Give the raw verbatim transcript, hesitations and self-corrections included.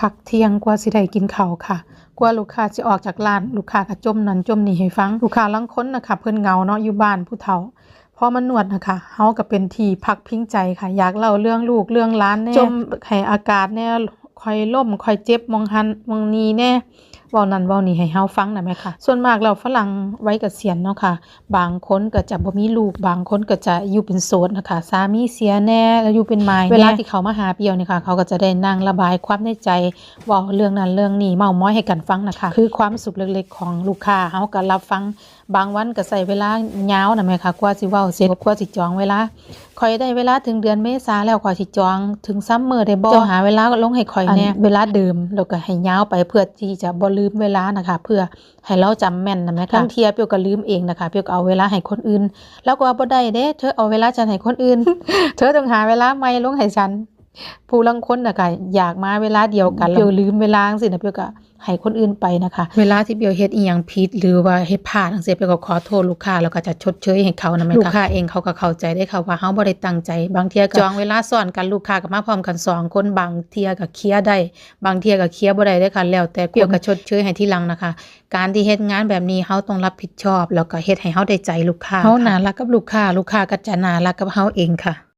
พักเที่ยงกว่าสิได้กินข้าวค่ะ กว่าลูกค้าสิออกจากร้าน ลูกค้าก็จ่มนั่นจ่มนี่ให้ฟัง ลูกค้าลางคนนะคะ เพิ่นเหงาเนาะ อยู่บ้านผู้เฒ่า พอมานวดนะคะ เฮาก็เป็นที่พักพิงใจค่ะ อยากเล่าเรื่องลูกเรื่องหลานแหน่ จ่มให้อากาศแหน่ ค่อยล้มค่อยเจ็บหม่องหั้นหม่องนี่แหน่ เว้านั่นเว้านี่ให้เฮาฟังน่ะแหมค่ะ ส่วนมากแล้วฝรั่งวัยเกษียณเนาะค่ะ บางคนก็จะบ่มีลูก บางคนก็จะอยู่เป็นโสดนะคะ สามีเสียแหน่ แล้วอยู่เป็นหม่ายแหน่ เวลาที่เขามาหาพี่เอี่ยวนี่ค่ะ เขาก็จะได้นั่งระบายความในใจ เว้าเรื่องนั้นเรื่องนี้ เม้ามอยให้กันฟังนะคะ คือความสุขเล็กๆของลูกค้า เฮาก็รับฟัง บางวันก็ใช้เวลายาวน่ะแหมค่ะ กว่าสิเว้าเสร็จ กว่าสิจองเวลา ข้อยได้เวลาถึงเดือนเมษาแล้ว ข้อยสิจองถึงซัมเมอร์ได้บ่ เจ้าหาเวลาลงให้ข้อยแหน่ อันเวลาเดิม แล้วก็ให้ยาวไป เพื่อที่จะบ่ลืมเวลานะคะ เพื่อให้ลาวจำแม่นน่ะแหมค่ะ ลางเทื่อเปียวก็ลืมเองนะคะ เปียวก็เอาเวลาให้คนอื่น ลาวก็ว่า บ่ได้เด้ เธอเอาเวลาฉันให้คนอื่น เธอต้องหาเวลาใหม่ลงให้ฉัน ผู้ลางคนน่ะก็อยากมาเวลาเดียวกัน เปียวลืมเวลาจั่งซี้น่ะ เปียวก็ให้คนอื่นไปนะคะ เวลาที่เปียวเฮ็ดอิหยังผิด หรือว่าเฮ็ดพลาดจั่งซี้ เปียวก็ขอโทษลูกค้า แล้วก็จะชดเชยให้เขาน่ะแหมค่ะ ลูกค้าเองเขาก็เข้าใจเด้ค่ะ ว่าเฮาบ่ได้ตั้งใจ บางเทื่อก็จองเวลาซ้อนกัน ลูกค้าก็มาพร้อมกันสองคน บางเทื่อก็เคลียร์ได้ บางเทื่อก็เคลียร์บ่ได้เด้อค่ะ แล้วแต่คน เปียวก็ชดเชยให้ทีหลังนะคะ การที่เฮ็ดงานแบบนี้ เฮาต้องรับผิดชอบ แล้วก็เฮ็ดให้เฮาได้ใจลูกค้า เฮาน่ารักกับลูกค้า ลูกค้าก็จะน่ารักกับเฮาเองค่ะ